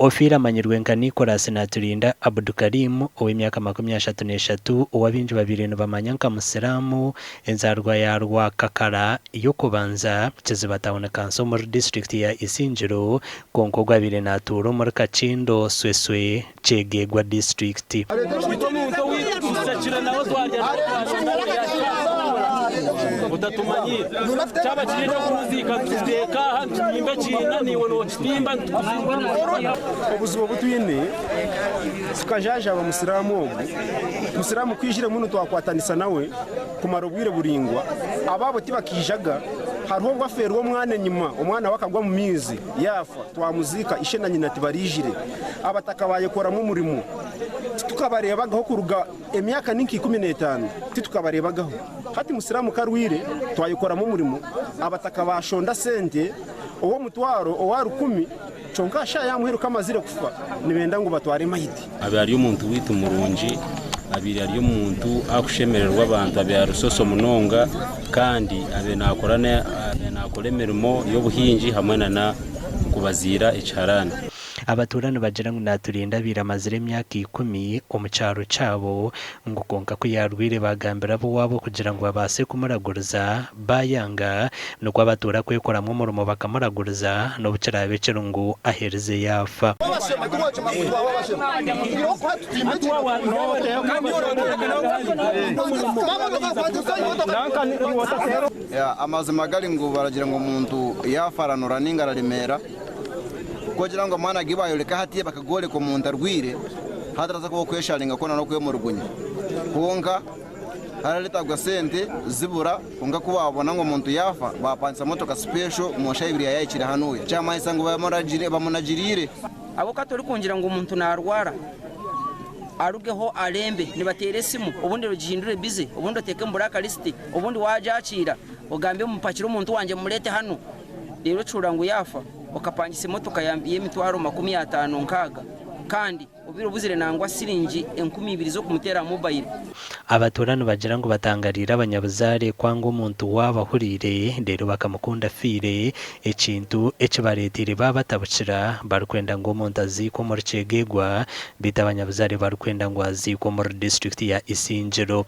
Ofiire amanyirwe nka Nicholas Naturinda Abdukarim ow'emyaka 33 ou abaingi babaire nibamanya nka Musiraamu, enzaarwa ya Rwakakara y'okubanza, Kiziba Town Council omuri disiturikiti ya Isingiro kwonka ogwo abaire natuura omuri Kakindo Sweswe, Kyegegwa disiturikiti. Obuzibu obu twine tukajaajaba Musiraamu ogu. Musiraamu ku aijire mbwenu twakwatanisa nawe kumara obwire buraingwa, abaabo tibakaijaga. Hariho obu afeerwa omwana enyima, omwana we akagwa omu maizi yaafa, twamuziika, ishe na nyina tibaraijire. Abataka baayekoramu omurimo. Titukabareebagaho kuruga emyaka ni nka 15, titukabareebagaho. Hati Musiraamu ku arwaire, twayekoramu omurimo, abataka baashonda sente, ow'omutwaro, owa rukumi, kyonka aha shaaha ya muheru ku amazire kufa, nibenda ngu batware emaiti. Abaire ari omuntu waitu murungi, abaire ari omuntu arikushemererwa abantu, abaire ari soso munonga kandi abaire naakora emirimo y'obuhingi hamwe nana okubaziira ekiharani. Abatuura nibagira ngu Naturinda abaire amazire emyaka ikumi omu kyaro kyabo ngu kwonka ku yaarwaire baagambira ab'owaabo kugira ngu babaase kumuraguriza baayanga nikwo abatuura kwekoramu omurimo bakamuraguriza n'obu kiraabe kiri ngu aherize yaafa. Amazima gari ngu baragira ngu omuntu yaafa aranura ninga araremeera. Ku ogira ngu amaani agu baayoreka hati bakagooreka omuntu arwaire, hataraza kubaho okwesharinga kwona n'okwemurugunya. Kwonka harareetagwa sente zibura, kwonka ku baabona ngu omuntu yaafa, baapangisa motoka sipeesho omu shaaha ibiri yaayahikire hanuya. Kyamanyisa ngu bamunagiriire. Ahabw'okuba torikungira ngu omuntu naarwara arugeho arembe, nibateera esimu obundi ogihindure bize, obundi oteeke omu buraaka lisiti, obundi waagyakiira ogambe mupakire omuntu wangye mumureete hanu. Reero okihurira ngu yaafa, okapangisa emotoka y'emitwaro 50 nkaaga kandi obaire obuzire nangwa siringi 2000 z'okumuteera aha mobayiro. Abatuura nibagira ngu batangariire abanyabuzaare kwanga omuntu waabo ahuriire reero bakamukunda afiire, ekintu ekibareeteire baabatabukira barikwenda ngu omuntu aziikwe omuri Kyegegwa beitu abanyabuzaare barikwenda ngu aziikwe omuri disiturikiti ya Isingiro.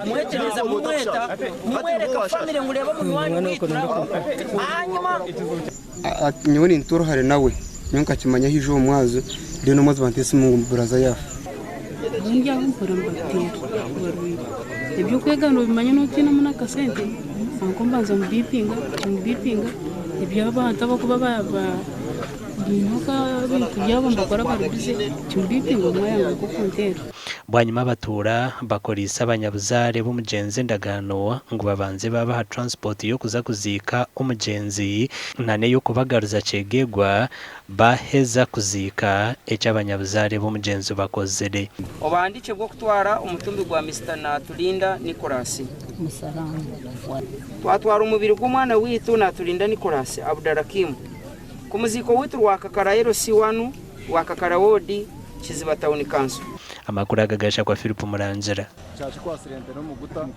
Mwetereza mumweta mumwereka family ngu reeba munywani waitu ahanyima. Nyowe nintuura hare nawe, nyowe nkakimanya ahu aija omu mwazo, reero omwazo bampa esimu ngu buraza yaafa. Obundi aho mpurira nibateera barwaire. Eby'okwega noobimanya nootiinamu n'akasente, kwonka mbanza mubipinga, mubipinga, eby'abantu abarikuba ba. Baine ebintu byabo nibakora bari bize, timubipinga omwayanga gw'okunteera. Bwanyima abatuura bakoreise abanyabuzaare b'omugyenzi endagaano ngu babanze baabaha transport y'okuza kuziika omugyenzi na n'ey'okubagaruza Kyegegwa baaheza kuziika eki abanyabuzaare b'omugyenzi bakozire. Obuhandiikye bw'okutwara omutumbi gwa Mister Naturinda Nicholas. Twatwara omubiri gw'omwana waitu Naturinda Nicholas Abdarakim. Ku muziiko waitu Rwakakara LC wanu, Rwakakara Ward, Kiziba Town Council. Amakuru aga gashakwa Philip Murangira. Kyakikwasire ente n'omuguta.